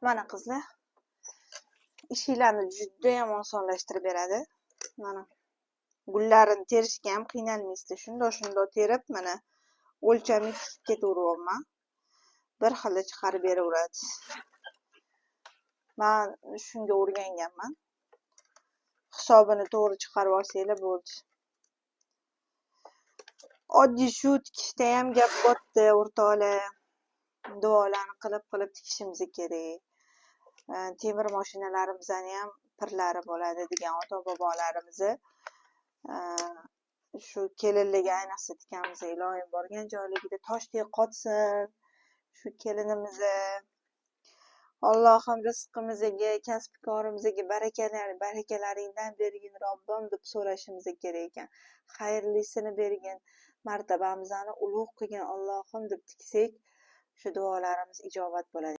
Mana, qizlar, ishinglarni judayam osonlashtirib beradi. Mana, gullarini terishga ham qiynalmaysizlar. Shundoq shundoq terib, mana, o'lchamli tikib ketaveryapman, bir xilda chiqarib beraveradi. Man shunga o'rganganman. Hisobini to'g'ri chiqarib olsanglar bo'ldi. Oddiy shu tikishda ham gap katta, o'rtoqlar. Duolarni qilib qilib tikishimiz kerak. Temir mashinalarimizni ham pirlari bo'ladi degan ota bobolarimizni. Shu kelinlarga ayniqsa tikamiz. Iloyim, borgan joyligida toshdek qotsin shu kelinimizni. Allohim, rizqimizga, kasb korimizga barakalar, barakalaringdan bergin, Robbim, deb so'rashimiz kerak ekan. Xayrlisini bergin, martabamizni ulug' qilgin, Allohim, deb tiksak, shu duolarimiz ijobat bo'ladi.